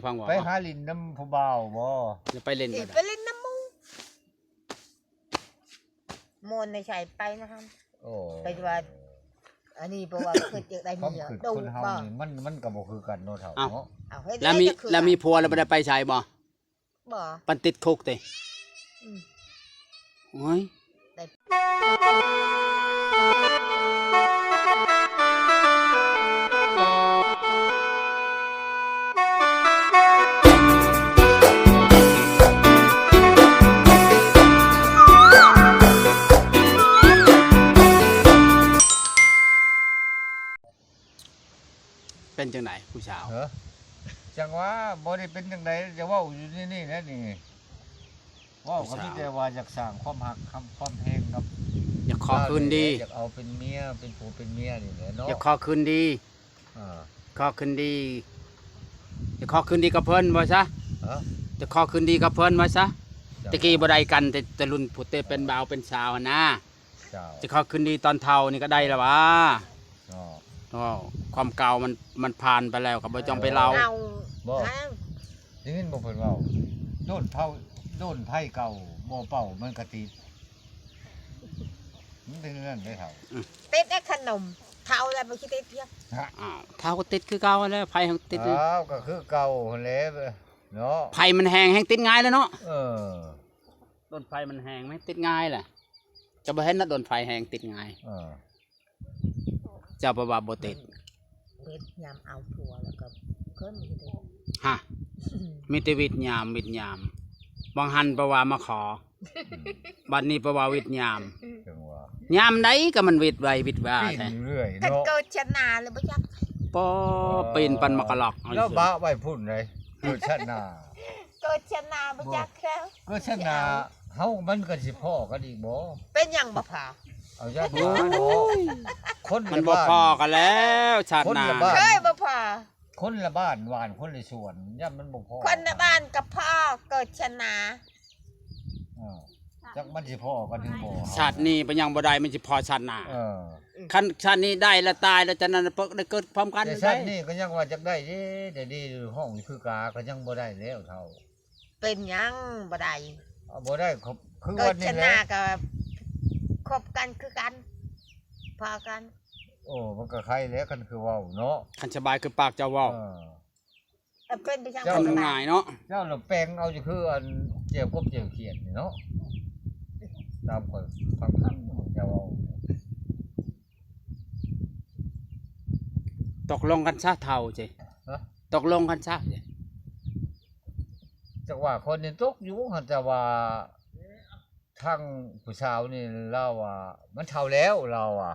ຟັງວ່າ ໄປຫາຫຼິ້ນນຳຜູ້ບ່າວບໍ່? ຢ່າໄປຫຼິ້ນ ຊິໄປຫຼິ້ນນຳໝູ່ ມ່ວນໃນໃສໄປນະຫັ້ນ. ໂອ້ ໄປວ່າ ອັນນີ້ເພາະວ່າຄິດຢາກໄດ້ເມຍ. ຄວາມຄິດຄົນເຮົານີ້ ມັນ ມັນກໍບໍ່ຄືກັນເນາະ ເຖົ້າເນາະ. ເອົ້າ ແລ້ວມີ ແລ້ວມີຜົວແລ້ວບໍ່ໄດ້ໄປໃສບໍ່? ບໍ່ ປານຕິດຄຸກຕິ? ອືມ ໂອ້ຍ ເປັນຈັ່ງໃດຜູ້ສາວ? ເອີ ຈັ່ງວ່າບໍ່ໄດ້ເປັນຈັ່ງໃດ ຈະເວົ້າຢູ່ໃນນີ້ແຫຼະນີ້ ເວົ້າກໍມີແຕ່ວ່າຢາກສ້າງຄວາມຮັກ ຄຳ ຄວາມແພງກັບ ຢາກຂໍຄືນດີ ຢາກເອົາເປັນເມຍ ເປັນຜົວເປັນເມຍນີ້ແຫຼະເນາະ ຢາກຂໍຄືນດີ. ເອີ ຂໍຄືນດີ ຢາກຂໍຄືນດີກັບເພິ່ນວ່າຊະ. ຮະ? ຢາກຂໍຄືນດີກັບເພິ່ນວ່າຊະ. ແຕ່ກີ້ບໍ່ໄດ້ກັນ ແຕ່ ແຕ່ລຸ້ນຜູ້ເຕເປັນບ່າວເປັນສາວຫັ້ນນາ. ເຈົ້າ ຈະຂໍຄືນດີຕອນເຖົ້ານີ້ກໍໄດ້ລະຫວາ. ເນາະ ເນາະ ຄວາມເກົ່າມັນ ມັນຜ່ານໄປແລ້ວ ກໍບໍ່ຕ້ອງໄປເລົ່າ. ບໍ່ ໄດ້ຍິນບໍ່ເພິ່ນເວົ້າ ໂດນເຜົາ ໂດນໄຟເກົ່າບໍ່ເປົ່າມັນກໍຕິດ. ມັນເປັນແນວນັ້ນເດ້ເຖົ້າ. ອືມ ຕິດແຕ່ຂະໜົມ ເຖົ້າແລ້ວບໍ່ຊິຕິດພຽງ. ອ້າວ ເຖົ້າກໍຕິດຄືເກົ່າຫັ້ນແຫຼະ ໄຟຫັ້ນຕິດ. ອ້າວ ກໍຄືເກົ່າຫັ້ນແຫຼະເນາະ ໄຟມັນແຮງ ແຮງຕິດງ່າຍແລ້ວເນາະ. ເອີ ໂດນໄຟມັນແຮງ ມັນຕິດງ່າຍແຫຼະ. ເຈົ້າບໍ່ເຫັນນະ ໂດນໄຟແຮງຕິດງ່າຍ. ເອີ ເຈົ້າບໍ່ວ່າບໍ່ຕິດ. ເວດຍາມເອົາຜົວແລ້ວກໍເຄີຍມີແຕ່ ຮະ ມີແຕ່ເວດຍາມ ເວດຍາມ. ບາງຫັ້ນບໍ່ວ່າມາຂໍ ອືມ ບັດນີ້ບໍ່ວ່າເວດຍາມ. ຈັ່ງວ່າ ຍາມໃດກໍມັນເວດໄວເວດວ່າ ປີນ ແທ້ ຢູ່ເລື້ອຍເນາະ. ເກີດຊາດໜ້າແລ້ວບໍ່ຈັກ ປໍ ເອີ ປີນປັນໝາກກະລັອກ. ແລ້ວບະໄວ້ພຸ້ນເດ້ ເກີດຊາດໜ້າ. ເກີດຊາດໜ້າບໍ່ຈັກແລ້ວ ເກີດຊາດໜ້າ ເຮົາມັນກໍຊິພໍ້ກັນອີກບໍ່? ເປັນຫຍັງບໍ່ພໍ້? ເອົາ ຢ້ານບໍ່ພໍ້. ໂອ້ຍ ຄົນ ມັນບໍ່ພໍ້ກັນແລ້ວຊາດໜ້າ. ຄົນລະບ້ານ ເຄີຍບໍ່ພໍ້? ຄົນລະບ້ານ ຫວ່ານຄົນລະສວນ ຢ້ານມັນບໍ່ພໍ້. ຄົນລະບ້ານກໍພໍ້ ເກີດຊາດໜ້າ. ເອີ ຈັກມັນຊິພໍ້ກັນຫຼືບໍ່ ຊາດນີ້ໄປຍັງບໍ່ໄດ້ ມັນຊິພໍ້ຊາດໜ້າ. ເອີ ຄັນຊາດນີ້ໄດ້ລະຕາຍລະ ຈາກນັ້ນໄດ້ເກີດພ້ອມກັນ. ແຕ່ຊາດນີ້ກໍຍັງວ່າຢາກໄດ້ເດ້ ໄດ້ດີ ຮ້ອງຄືກາ ກໍຍັງບໍ່ໄດ້ແລ້ວເຖົ້າ. ເປັນຫຍັງບໍ່ໄດ້? ເອົາ ບໍ່ໄດ້ ຄື ຄື ເກີດ ວັນນີ້ແຫຼະ ຊາດໜ້າກໍຄົບກັນຄືກັນ ພໍ້ກັນ. ໂອ້ ມັນກໍໄຄແຫຼະ ຄັນຄືເວົ້າເນາະ ຄັນສະບາຍຄືປາກເຈົ້າເວົ້າ. ເອີ ເອີ ເປັນໄປຈັ່ງ ເຈົ້າ ມັນງ່າຍເນາະ. ເຈົ້າລະແປງເອົາຢູ່ຄືອັນແຈ່ວກົບແຈ່ວຂຽດນີ້ເນາະ ຕາມຂ້ອຍຟັງເຈົ້າເວົ້າ. ຕົກລົງກັນຊະເຖົ້າເຈ. ຮະ? ຕົກລົງກັນຊະເຈ. ຈັກວ່າຄົນນີ້ຕົກຢູ່ ແຕ່ວ່າທາງຜູ້ສາວນີ້ລາວວ່າມັນເຖົ້າແລ້ວ ລາວວ່າ.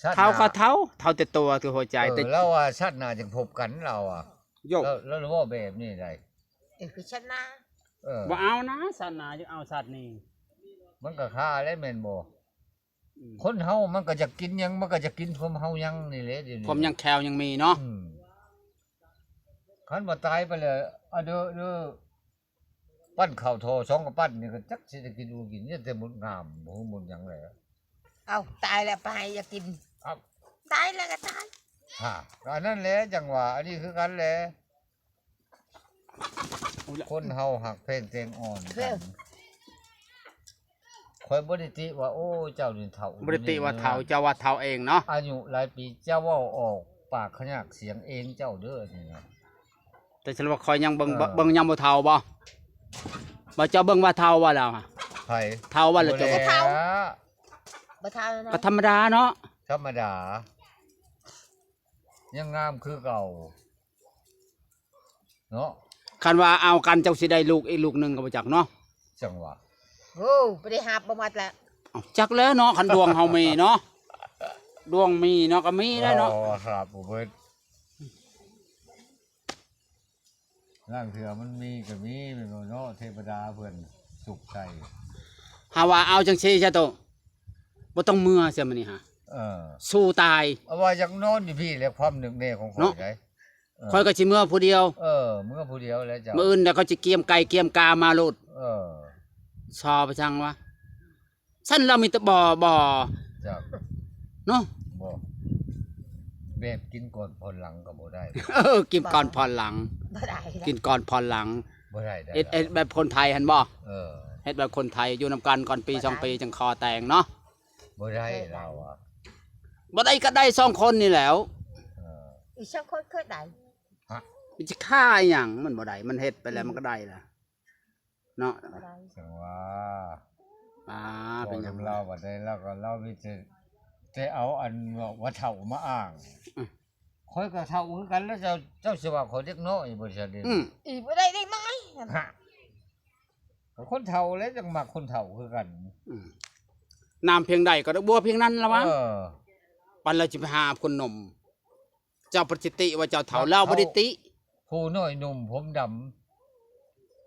ຊາດໜ້າ ເຖົ້າກໍເຖົ້າ ເຖົ້າແຕ່ຕົວ ແຕ່ຫົວໃຈ. ເອີ ແຕ່ລາວວ່າຊາດໜ້າຈຶ່ງພົບກັນ ລາວວ່າ. ໂຢ ລາວ ລາວເວົ້າແບບນີ້ໄດ໋. ເອີ ຄືຊາດໜ້າ. ເອີ ບໍ່ເອົານະ ຊາດໜ້າຈະເອົາຊາດນີ້. ມັນກໍຄາແຫຼະແມ່ນບໍ່? ອືມ ຄົນເຮົາມັນກໍຢາກກິນຫຍັງ ມັນກໍຢາກກິນຄວາມເຮົາຍັງນີ້ແຫຼະ ດຽວນີ້ຄວາມຍັງແຂ້ວຍັງມີເນາະ. ອືມ ຄັນວ່າຕາຍໄປແລ້ວ ອາເດີ ເດີ ປັ້ນເຂົ້າທໍ່ສອງກະປັ້ນນີ້ກໍຈັກຊິໄດ້ກິນບໍ່ກິນ ມີແຕ່ມົດງາມ ບໍ່ຮູ້ມົດຫຍັງແຫຼະ. ເອົ້າ ຕາຍແລ້ວໄປໃຫ້ຢາກກິນ. ເອົ້າ ຕາຍແລ້ວກໍຕາຍ. ຮະ ກໍອັນນັ້ນແຫຼະ ຈັ່ງວ່າ ອັນນີ້ຄືກັນແຫຼະ. ຄົນເຮົາຮັກແພງແຕງອ່ອນກັນ. ຂ້ອຍບໍ່ໄດ້ຕິວ່າ ໂອ້ ເຈົ້ານີ້ເຖົ້າ ບໍ່ໄດ້ຕິວ່າເຖົ້າ ເຈົ້າວ່າເຖົ້າເອງເນາະ. ອາຍຸຫຼາຍປີ ເຈົ້າເວົ້າອອກປາກຂະຍາກສຽງເອງເຈົ້າເດີ ອັນນີ້ນະ. ແຕ່ສຳລັບຂ້ອຍຍັງເບິ່ງ ເອີ ເບິ່ງຍັງບໍ່ເຖົ້າບໍ່? ບໍ່ ເຈົ້າເບິ່ງວ່າເຖົ້າບໍ່ແລ້ວ? ໃຜ? ເຖົ້າບໍ່ແລ້ວ? ບໍ່ແລ້ວ ເຈົ້າບໍ່ເຖົ້າ. ບໍ່ເຖົ້າເນາະ. ກໍທຳມະດາເນາະ. ທຳມະດາ ຍັງງາມຄືເກົ່າເນາະ. ຄັນວ່າເອົາກັນ ເຈົ້າຊິໄດ້ລູກອີກລູກໜຶ່ງກໍບໍ່ຈັກເນາະ. ຈັ່ງວ່າ ໂອ້ ບໍ່ໄດ້ຮັບບໍ່ໝົດແຫຼະ. ເອົ້າ ຈັກແລ້ວເນາະ ຄັນດວງເຮົາມີເນາະ ດວງມີເນາະ ກໍມີໄດ້ເນາະ. ອໍ ຮັບບໍ່ເບິດ. ລາງເທື່ອມັນມີກໍມີແມ່ນບໍ່ເນາະ ເທວະດາເພິ່ນສຸກໃສ່. ຫາວ່າເອົາຈັ່ງຊີ້ຊະໂຕ ບໍ່ຕ້ອງເມືອຊະມື້ນີ້ຫາ. ເອີ ສູ້ຕາຍ. ເອົາວ່າຢາກນອນຢູ່ພີ້ແຫຼະ ຄວາມນຶກແນ່ຂອງຂ້ອຍໄດ໋. ເອີ ຂ້ອຍກໍຊິເມືອຜູ້ດຽວ. ເອີ ເມືອຜູ້ດຽວແຫຼະເຈົ້າ. ມື້ອື່ນແລ້ວຂ້ອຍຊິກຽມໄກ່ກຽມກາມາໂລດ. ເອີ ຊໍໄປຊັງວະ. ຊັ້ນລາວມີແຕ່ບໍ່ ບໍ່ ເຈົ້າ ເນາະ. ບໍ່ ແບບກິນກ່ອນຜ່ອນຫຼັງກໍບໍ່ໄດ້. ເອີ ກິນກ່ອນຜ່ອນຫຼັງ ບໍ່ໄດ້ ກິນກ່ອນຜ່ອນຫຼັງ ບໍ່ໄດ້ ໄດ້ ເຮັດ ເຮັດແບບຄົນໄທຫັ້ນບໍ່? ເອີ ເຮັດແບບຄົນໄທ ຢູ່ນຳກັນກ່ອນປີ ບໍ່ໄດ້ ສອງປີ ຈັ່ງຂໍແຕ່ງເນາະ. ບໍ່ໄດ້ ບໍ່ໄດ້ ລາວວ່າ ບໍ່ໄດ້ກໍໄດ້ສອງຄົນນີ້ແຫຼ້ວ. ເອີ ອີກສອງຄົນຄືໄດ້ ຮະ ມັນຊິຄາອີຫຍັງ? ມັນບໍ່ໄດ້ ມັນເຮັດໄປແລ້ວ ອືມ ມັນກໍໄດ້ລະ. ເນາະ ຈັ່ງວ່າ ອ່າ ເປັນຫຍັງ ເວົ້ານຳລາວບັດໃດ ລາວກໍ ລາວມີແຕ່ ແຕ່ເອົາອັນວ່າເຖົ້າມາອ້າງ. ອືມ ຂ້ອຍກໍເຖົ້າຄືກັນ ແລ້ວເຈົ້າ ເຈົ້າຊິວ່າຂ້ອຍເດັກນ້ອຍບໍ່? ຊັ້ນເດ້ ອືມ ອີບໍ່ໄດ້ເດັກນ້ອຍ ຮະ ກໍຄົນເຖົ້າແຫຼະ ຈັ່ງມັກຄົນເຖົ້າຄືກັນ. ອືມ ນ້ຳພຽງໃດກໍດອກບົວພຽງນັ້ນລະວະ. ເອີ ປານລາວຊິໄປຫາຄົນໜຸ່ມ ເຈົ້າປະຕິຕິວ່າເຈົ້າເຖົ້າ ລາວບໍ່ໄດ້ຕິ. ຜູ້ນ້ອຍໜຸ່ມຜົມດຳ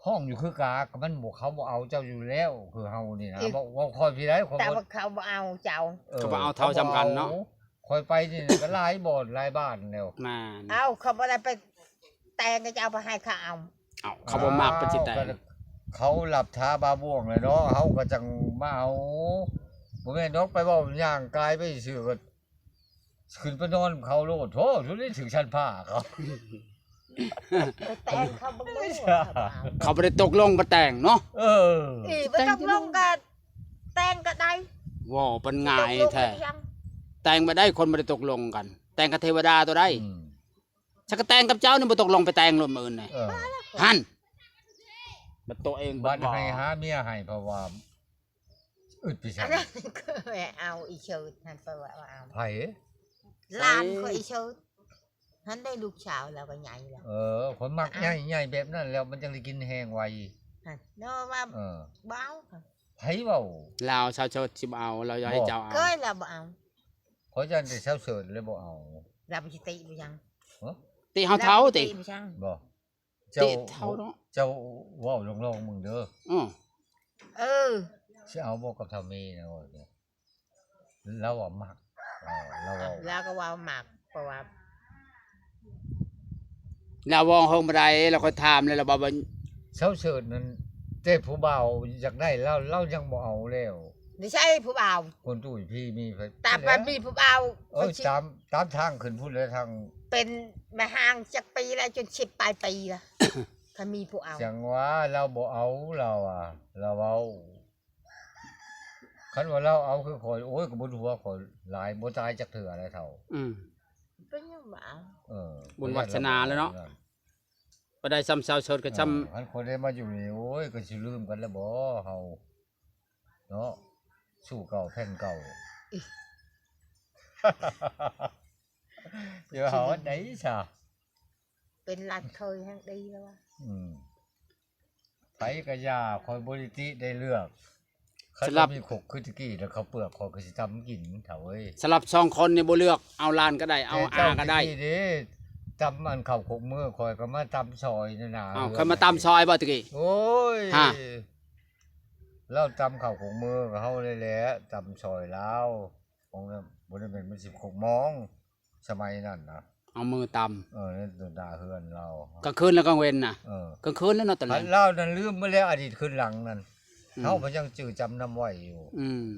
ຮ້ອງຢູ່ຄືກາ ກໍມັນບໍ່ ເຂົາບໍ່ເອົາເຈົ້າຢູ່ແລ້ວ ຄືເຮົານີ້ນະ. ເອີ ເວົ້າ ເວົ້າຂ້ອຍພີ້ໄດ໋ ຂ້ອຍ ແຕ່ວ່າເຂົາບໍ່ເອົາເຈົ້າ. ເອີ ເຂົາບໍ່ເອົາເຖົ້າສ່ຳກັນເນາະ. ຂ້ອຍໄປນີ້ກໍຫຼາຍບ່ອນຫຼາຍບ້ານແລ້ວ. ແມ່ນ ເອົາ ເຂົາບໍ່ໄດ້ໄປແຕ່ງ ກໍຈະເອົາໄປໃຫ້ເຂົາເອົາ. ເອົາ ເຂົາບໍ່ມັກ ເພິ່ນຊິແຕ່ງ ເຂົາລັບທາບາບ່ວງແລ້ວເນາະ ເຮົາກໍຈັ່ງມາເອົາ. ບໍ່ແມ່ນດອກ ໄປເວົ້າຍ່າງກາຍໄປຊື່ກໍ ຂຶ້ນໄປນອນເຂົາໂລດ. ໂທ້ ສຸດນີ້ຖືກຊັ້ນຜ້າເຂົາ ແຕ່ງເຂົາບໍ່ຮູ້ ເຂົາບໍ່ໄດ້ຕົກລົງມາແຕ່ງເນາະ. ເອີ ອີ ບໍ່ຕົກລົງກໍແຕ່ງກໍໄດ້. ເວົ້າປັນງ່າຍແທ້ ແຕ່ງບໍ່ໄດ້ ຄົນບໍ່ໄດ້ຕົກລົງກັນ ແຕ່ງກັບເທວະດາຕົວໃດ. ອືມ ສັກກະແຕ່ງກັບເຈົ້ານີ້ບໍ່ຕົກລົງ ໄປແຕ່ງໂລດມື້ອື່ນນີ້. ເອີ ຫັ້ນ ບັດໂຕເອງ ບັດໃຫ້ຫາເມຍໃຫ້ ເພາະວ່າ ອຶດໄປໃສ ອັນນັ້ນກໍແມ່ເອົາອີເຊີດຫັ້ນ ໄປວ່າເອົາ ໃຜ? ຫຼານຂ້ອຍອີເຊີດ ຫັ້ນໄດ້ລູກສາວລາວກໍໃຫຍ່ແລ້ວ. ເອີ ຂ້ອຍມັກໃຫຍ່ໆແບບນັ້ນແລ້ວ ມັນຈັ່ງໄດ້ກິນແຮງໄວ. ຫັ້ນເນາະວ່າ ເອີ ບໍ່ເອົາ. ໃຜເວົ້າ? ລາວສາວເສີດຊິບໍ່ເອົາ ລາວຢາກໃຫ້ເຈົ້າເອົາ. ເຄີຍລາວບໍ່ເອົາ ຂ້ອຍຢ້ານແຕ່ສາວເສີດເລີຍບໍ່ເອົາ. ລາວບໍ່ຊິຕິບໍ່ຍັງ ຮະ ຕິເຮົາເຖົ້າຕິ ຕິບໍ່ຍັງ ບໍ່. ເຈົ້າ ຕິເຖົ້າເນາະ ເຈົ້າເວົ້າລອງໆເບິ່ງເດີ. ເອີ ເອີ ຊິເອົາບໍ່ກັບເຖົ້າເມນະ? ລາວວ່າມັກ ເອີ ລາວເວົ້າ ລາວກໍເວົ້າມັກ ເພາະວ່າລາວເວົ້າເຮົາບໍ່ໄດ້ ລາວຂ້ອຍຖາມແລ້ວ ລາວບອກວ່າ ສາວເສີດນັ້ນ ແຕ່ຜູ້ບ່າວຢາກໄດ້ລາວ ລາວຍັງບໍ່ເອົາແລ້ວ. ນີ້ໃຊ່ຜູ້ບ່າວ ຄົນຕຸ້ຍພີມີໃຜ ຕາມໄປມີຜູ້ບ່າວ ເອີ ຕາມ ຕາມທາງຂຶ້ນພຸ້ນແຫຼະ ທາງ ເປັນແມ່ຮ້າງຈັກປີແລ້ວ ຈົນສິບປາຍປີລະ ຄັນມີຜູ້ເອົາ. ຈັ່ງວ່າລາວບໍ່ເອົາ ລາວວ່າ ລາວເວົ້າ ຄັນວ່າລາວເອົາຄືຂ້ອຍ ໂອ້ຍ ກໍບຸນຫົວຂ້ອຍຫຼາຍ ບໍ່ຕາຍຈັກເທື່ອແລ້ວເຖົ້າ. ອືມ ເປັນຫຍັງບໍ່ເອົາ? ເອີ ບຸນວາດສະໜາແລ້ວເນາະ ບໍ່ໄດ້ຊ່ຳສາວເສີດກໍຊ່ຳ. ເອີ ຄັນຄົນໄດ້ມາຢູ່ນີ້ ໂອ້ຍ ກໍຊິລືມກັນແລ້ວບໍ່ເຮົາ ເນາະ ສູ້ເກົ່າແຜ່ນເກົ່າ. ຢ່າເຮົາອັນໃດຊະ ເປັນຫຼານເຂີຍແຮ່ງດີແລ້ວວະ. ອືມ ໃຜກໍຢ່າ ຂ້ອຍບໍ່ໄດ້ຕິໄດ້ເລືອກ. ຄັນ ສຳລັບ ມີຄົກຄືຕະກີ້ ແລ້ວເຂົ້າເປືອກຂ້ອຍກໍຊິຕຳກິນເຖົ້າເອີຍ. ສຳລັບສອງຄົນນີ້ບໍ່ເລືອກ ເອົາຫຼານກໍໄດ້ ເອົາອາກໍໄດ້. ແຕ່ເຈົ້າຕະກີ້ເດ້ ຕຳອັນເຂົ້າຄົກມື້ ຂ້ອຍກໍມາຕຳຊອຍນັ້ນນະ. ເອົາ ເຄີຍມາຕຳຊອຍບໍ່ຕະກີ້? ໂອ້ຍ ຮະ ລາວຕຳເຂົ້າຄົກມື້ກັບເຮົານີ້ແຫຼະ ຕຳຊອຍລາວ. ຂອງ ບໍ່ໄດ້ແມ່ນ ມັນສິບຫົກໂມງ ສະໄໝນັ້ນນະ ເອົາມືຕຳ. ເອີ ໃນໜ້າເຮືອນລາວ ກາງຄືນແລະກາງເວັນນະ. ເອີ ກາງຄືນແລ້ວເນາະ ຕອນແລງ ລາວນັ້ນລືມໝົດແລ້ວ ອະດີດຄືນຫຼັງນັ້ນ. ອືມ ເຮົາກໍຍັງຈື່ຈຳນຳໄວ້ຢູ່. ອືມ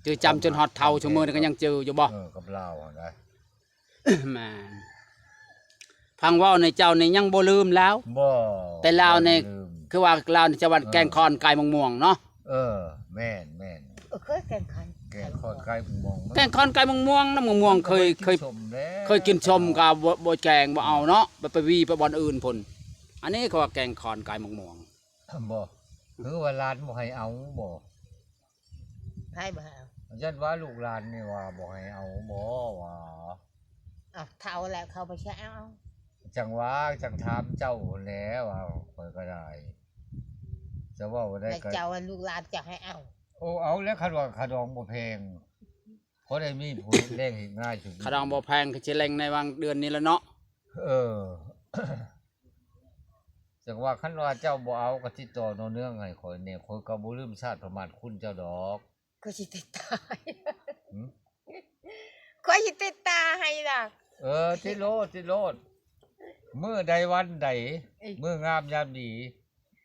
ຈື່ຈຳຈົນຮອດເຖົ້າ ຊຸມື້ນີ້ກໍຍັງຈື່ຢູ່ບໍ່? ເອີ ກັບລາວຫັ້ນນະ. ແມ່ນ ຟັງເວົ້າໃນເຈົ້ານີ້ຍັງບໍ່ລືມລາວ. ບໍ່ ແຕ່ລາວນີ້ ບໍ່ລືມ ຄືວ່າລາວນີ້ຈະວັນ ເອີ ແກງຄອນກາຍມ່ວງໆເນາະ. ເອີ ແມ່ນໆ ເອີ ເຄີຍແກງຄອນ ແກງຄອນກາຍມ່ວງໆ ແກງຄອນກາຍມ່ວງໆນະ. ມ່ວງໆ ເຄີຍ ເຄີຍ ເຄີຍກິນສົ້ມກະບໍ່ ບໍ່ແກງ ບໍ່ເອົາເນາະ ໄປ ໄປຫວີໄປບ່ອນອື່ນພຸ້ນ. ອັນນີ້ເຂົາວ່າແກງຄອນກາຍມ່ວງໆ. ບໍ່ ຄືວ່າຫຼານບໍ່ໃຫ້ເອົາບໍ່? ໃຜບໍ່ໃຫ້ເອົາ? ຢ້ານວ່າລູກຫຼານນີ້ວ່າບໍ່ໃຫ້ເອົາບໍ່ວ່າ? ອ້າວ ເຖົ້າແລ້ວເຂົາບໍ່ໃຫ້ເອົາ. ຈັ່ງວ່າ ຈັ່ງຖາມເຈົ້າຫັ້ນແຫຼະວ່າ ຂ້ອຍກໍໄດ້ ຈະເວົ້າໄດ້ ແລ້ວກໍ ເຈົ້າວ່າລູກຫຼານຈະໃຫ້ເອົາ. ໂອ້ ເອົາແລ້ວ ຄັນວ່າຄ່າດອງບໍ່ແພງ ພໍໄດ້ມີຜູ້ເຮັດແລງເຮັດງານ. ຄ່າດອງບໍ່ແພງ ຄືຊິແລງໃນຫວ່າງເດືອນນີ້ລະເນາະ. ເອີ ຈັ່ງວ່າ ຄັນວ່າເຈົ້າບໍ່ເອົາກໍຕິດຕໍ່ຕໍ່ເນື່ອງໃຫ້ຂ້ອຍແດ່ ຂ້ອຍກໍບໍ່ລືມຊາດພະມາດຄຸນເຈົ້າດອກ. ຂ້ອຍຊິຕິດຕາ ຫື? ຂ້ອຍຊິຕິດຕາໃຫ້ດອກ. ເອີ ຕິດໂລດ ຕິດໂລດ ມື້ໃດວັນໃດ ມື້ງາມຍາມດີ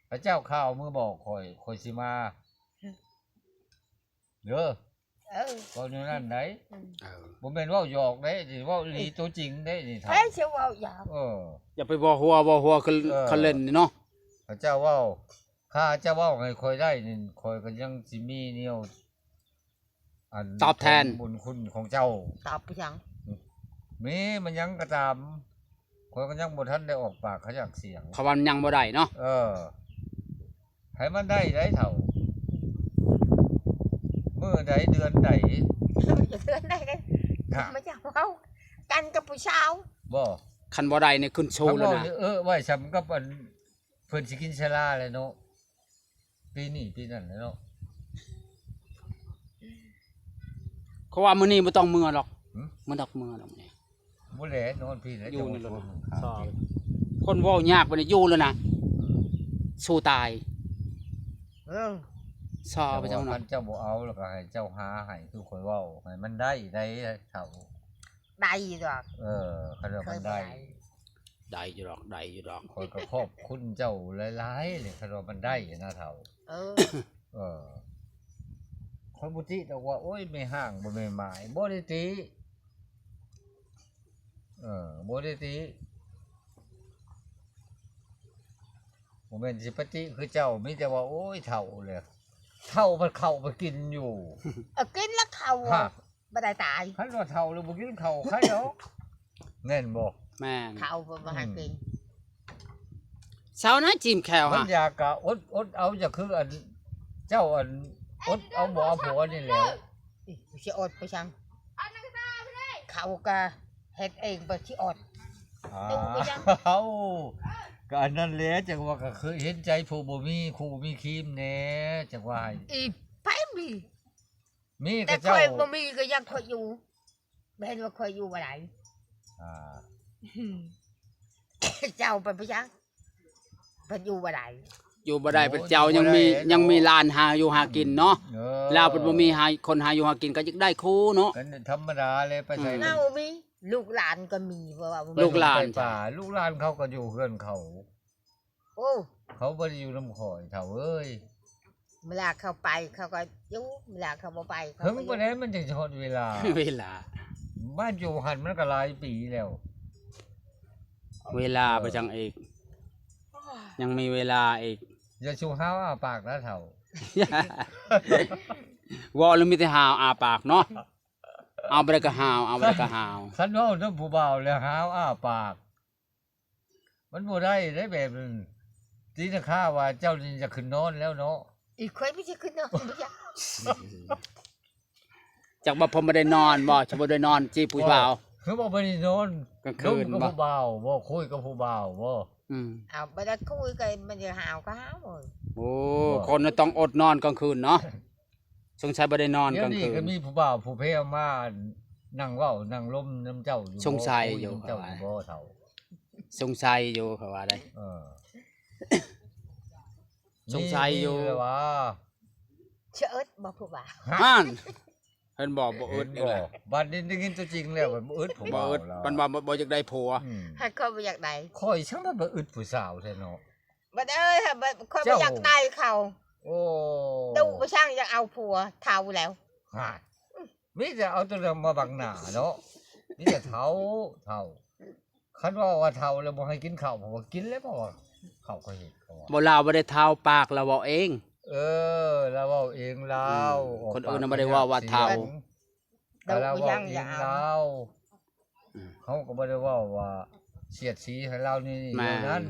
ພະເຈົ້າຂ່າວມື້ບອກຂ້ອຍ ຂ້ອຍຊິມາເດີ. ເອີ ເວົ້າແນວນັ້ນໃດ໋. ອືມ ເອີ ບໍ່ແມ່ນເວົ້າຫຍອກເດ້ ນີ້ເວົ້າອີ່ຫຼີໂຕຈິງເດ້ນີ້. ໃຜຊິເວົ້າຫຍອກ? ເອີ ຢ່າໄປເວົ້າຫົວ ເວົ້າຫົວ ເຂົາ ເອີ ເຂົາເຫຼັ້ນນີ້ເນາະ. ເຂົາເຈົ້າເວົ້າ ຖ້າເຈົ້າເວົ້າໃຫ້ຂ້ອຍໄດ້ນີ້ ຂ້ອຍກໍຍັງຊິມີແນວ ອັນ ຕອບແທນ ຂອງບຸນຄຸນຂອງເຈົ້າ. ຕອບໄປຫຍັງ? ມີມັນຫຍັງກໍຕາມ ຂ້ອຍກໍຍັງບໍ່ທັນໄດ້ອອກປາກຂະຫຍັກສຽງ. ເຂົາວ່າມັນຍັງບໍ່ໄດ້ເນາະ. ເອີ ໃຫ້ມັນໄດ້ໄດ໋ເຖົ້າ. ມື້ໃດເດືອນໃດ? ເດືອນໃດກັນ? ນະ ມາຈາກເວົ້າກັນກັບຜູ້ສາວບໍ? ຄັນບໍ່ໄດ້ນີ້ຂຶ້ນໂຊແລ້ວນະ. ເອີ ໄວ້ສ່ຳກັບອັນ ເພິ່ນຊິກິນຊາລາແລ້ວເນາະ ປີນີ້ປີນັ້ນແຫຼະເນາະ. ເຂົາວ່າມື້ນີ້ບໍ່ຕ້ອງເມືອດອກ. ຫຶ? ບໍ່ຕ້ອງເມືອດອກມື້ນີ້. ບໍ່ແຫຼະ ນອນພີ້ແຫຼະ ຢູ່ນີ້ແຫຼະ. ຄົນເວົ້າຍາກປານນີ້ຢູ່ແລ້ວນະ ສູ້ຕາຍ. ເອີ ຊອໄປເຈົ້າເນາະ. ຄັນເຈົ້າບໍ່ເອົາ ແລ້ວກໍໃຫ້ເຈົ້າຫາໃຫ້ ຄືຂ້ອຍເວົ້າ ໃຫ້ມັນໄດ້ໄດ໋ເຖົ້າ. ໄດ້ຢູ່ດອກ. ເອີ ຄັນວ່າມັນໄດ້ ໄດ້ຢູ່ດອກ ໄດ້ຢູ່ດອກ. ຂ້ອຍກໍຂອບຄຸນເຈົ້າຫຼາຍໆເລີຍ ຄັນວ່າມັນໄດ້ນະເຖົ້າ. ເອີ ເອີ ຂ້ອຍບໍ່ຕິດອກວ່າ ໂອ້ຍ ແມ່ຮ້າງບໍ່ແມ່ໝ້າຍ ບໍ່ໄດ້ຕິ. ເອີ ບໍ່ໄດ້ຕິ ບໍ່ແມ່ນຊິໄປຕິຄືເຈົ້າ ມີແຕ່ວ່າ ໂອ້ຍ ເຖົ້າແລ້ວ ເຖົ້າພັດເຂົ້າໄປກິນຢູ່. ເອີ ກິນແລ້ວເຂົ້າ ຮະ ບໍ່ໄດ້ຕາຍ. ຄັນວ່າເຖົ້າແລ້ວບໍ່ກິນເຂົ້າ ໃຄດອກ ແມ່ນບໍ່? ແມ່ນ ເຂົ້າບໍ່ ບໍ່ໃຫ້ກິນ. ອືມ ເຊົານະ ຈິ້ມແຂ້ວ ມັນຫະ ຢາກກະອົດ ອົດເອົາ ຢ່າຄືອັນເຈົ້າ ອັນ ອົດເອົາບໍ່ເອົາຜົວນີ້ແຫຼ້ວ. ຊິອົດໄປຫຍັງ? ເຂົາກະເຮັດເອງ ບໍ່ຊິອົດ. ຕູ້ໄປຫຍັງ? ເອົ້າ ກະອັນນັ້ນແຫຼະ ຈັ່ງວ່າກະຄືເຫັນໃຈຜູ້ບໍ່ມີຄູ່ມີຄີມແດ່ ຈັ່ງວ່າໃຫ້ ອີ ໃຜມີ? ມີ ແຕ່ຂ້ອຍບໍ່ມີກໍຍັງຂ້ອຍຢູ່ ບໍ່ເຫັນວ່າຂ້ອຍຢູ່ບໍ່ໄດ້. ອ່າ ເຈົ້າໄປໄປຫຍັງ? ເພິ່ນຢູ່ບໍ່ໄດ້ ຢູ່ບໍ່ໄດ້. ໂອ້ ເພິ່ນເຈົ້າຍັງມີ ຢູ່ບໍ່ໄດ້ ຍັງມີຫຼານຫາຢູ່ຫາກິນເນາະ. ອືມ ເອີ ລາວເພິ່ນບໍ່ມີຫາ ຄົນຫາຢູ່ຫາກິນກໍຢາກໄດ້ຄູ່ເນາະ. ກໍທຳມະດາແຫຼະ ໄປໃສ ອືມ ເຮົາມີ ລູກຫຼານກໍມີ ເພາະວ່າ ລູກຫຼານ ໄປປ່າ ລູກຫຼານເຂົາກໍຢູ່ເຮືອນເຂົາ. ໂອ້ ເຂົາບໍ່ໄດ້ຢູ່ນຳຂ້ອຍ ເຖົ້າເອີຍ. ເວລາເຂົາໄປເຂົາກໍຢູ່ ເວລາເຂົາບໍ່ໄປເຂົາກໍຢູ່. ເຖິງປານໃດມັນຈັ່ງຊິຮອດເວລາ ເວລາ ມາຢູ່ຫັ້ນມັນກໍຫຼາຍປີແລ້ວ. ເວລາ ເອີ ໄປຈັ່ງອີກ ຍັງມີເວລາອີກ. ຢ່າສູ່ຫ້າວອ້າປາກນະເຖົ້າ. ເວົ້າແລ້ວມີແຕ່ຫ້າວອ້າປາກເນາະ. ເອົາບໍ່ໄດ້ກໍຫ້າວ ເອົາບໍ່ໄດ້ກໍຫ້າວ. ຄັນເວົ້ານຳຜູ້ບ່າວແລ້ວຫ້າວອ້າປາກ ມັນບໍ່ໄດ້ເດ້ແບບນັ້ນ. ຕີນາຄາວ່າເຈົ້ານີ້ຢາກຂຶ້ນນອນແລ້ວເນາະ. ອີກຂ້ອຍບໍ່ຢາກຂຶ້ນນອນ ບໍ່ຢາກ. ຈັກວ່າເພິ່ນບໍ່ໄດ້ນອນບໍ່ ຊິບໍ່ໄດ້ນອນຈີບຜູ້ບ່າວ. ຄືວ່າບໍ່ໄດ້ນອນກາງຄືນ ລົມກັບຜູ້ບ່າວບໍ່ ຄຸຍກັບຜູ້ບ່າວບໍ່? ອືມ ເອົາ ບໍ່ໄດ້ຄຸຍກໍມັນຈະຫາວກໍຫາວ. ໂອ້ ບໍ່ ຄົນນະຕ້ອງອົດນອນກາງຄືນເນາະ. ສົງໄສບໍ່ໄດ້ນອນກາງຄືນ. ດຽວນີ້ກໍມີຜູ້ບ່າວຜູ້ແພວມານັ່ງເວົ້ານັ່ງລົມນຳເຈົ້າຢູ່ ສົງໄສຢູ່ ເຈົ້າຢູ່ບໍ່ເຖົ້າ? ສົງໄສຢູ່ເຂົາວ່າໄດ໋. ເອີ ສົງໄສຢູ່ ມີແລ້ວວ່າ ຊິເອິດບໍ່ຜູ້ບ່າວ? ຫັ້ນ ເຫັນບໍ່ ບໍ່ອຶດ. ເຫັນບໍ່ ບັດນີ້ໄດ້ຍິນຕົວຈິງແລ້ວ ບໍ່ອຶດຜູ້ບ່າວ ບໍ່ອຶດ ລາວ ມັນວ່າບໍ່ ບໍ່ຢາກໄດ້ຜົວ. ອືມ ໃຫ້ຂ້ອຍບໍ່ຢາກໄດ້ ຂ້ອຍຊ່າງໄດ້ບໍ່ອຶດຜູ້ສາວແທ້ເນາະ. ບັດເອີຍ ຂ້ອຍບໍ່ຢາກໄດ້ເຂົາ. ໂອ້ ດຸບໍ່ຊ່າງຢາກເອົາຜົວ ເຖົ້າແລ້ວ. ຮະ ມີແຕ່ເອົາແຕ່ເລື່ອງມາບັງໜ້າເນາະ ມີແຕ່ເຖົ້າ ເຖົ້າ. ຄັນເວົ້າວ່າເຖົ້າແລ້ວບໍ່ໃຫ້ກິນເຂົ້າ ເພາະວ່າກິນແລ້ວ ເພາະວ່າເຂົາກໍເຮັດ ເຂົາວ່າ ບໍ່ ລາວບໍ່ໄດ້ເຖົ້າ ປາກລາວເວົ້າເອງ. ເອີ ລາວເວົ້າເອງລາວ. ອືມ ອອກປາກ ຄົນອື່ນນະບໍ່ໄດ້ເວົ້າວ່າເຖົ້າ ແຕ່ລາວເວົ້າເອງລາວ. ອືມ ເຮົາກໍບໍ່ໄດ້ເວົ້າວ່າສຽດສີໃຫ້ລາວນີ້ ແມ່ນ ນັ້ນ.